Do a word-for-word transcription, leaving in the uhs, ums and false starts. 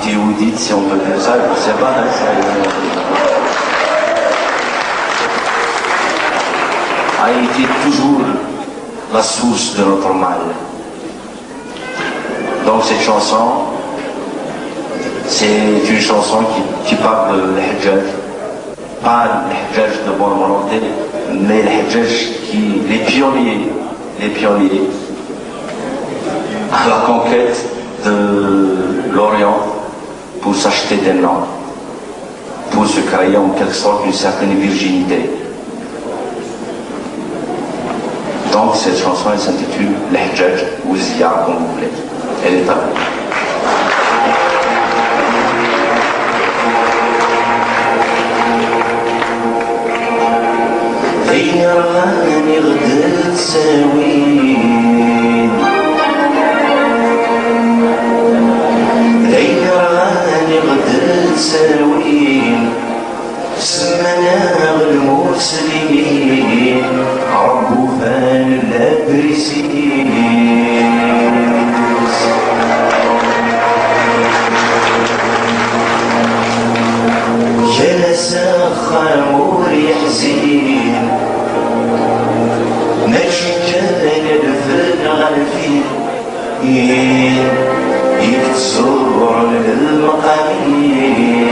Si vous dites, si on peut dire ça, je sais pas, hein, ça, euh, a été toujours la source de notre mal. Donc cette chanson, c'est une chanson qui, qui parle de l'Hajjaj, pas l'Hajjaj de bonne volonté, mais l'Hajjaj qui, les pionniers, les pionniers à la conquête de l'Orient pour s'acheter des noms, pour se créer en quelque sorte une certaine virginité. Donc cette chanson, elle s'intitule L'Hajjaj ou Ziyar, comme vous voulez. Elle est à vous. Ayen rɣan iɣ-d-ttawin, ayen rɣan iɣ-d-ttawin, semman-aɣ lmuslimin, Ṛebbi ufan laprisin. Kra s axxam ur yeḥzin, mačči kan alef neɣ alfin i yettṣubuṛen lmeqam-is.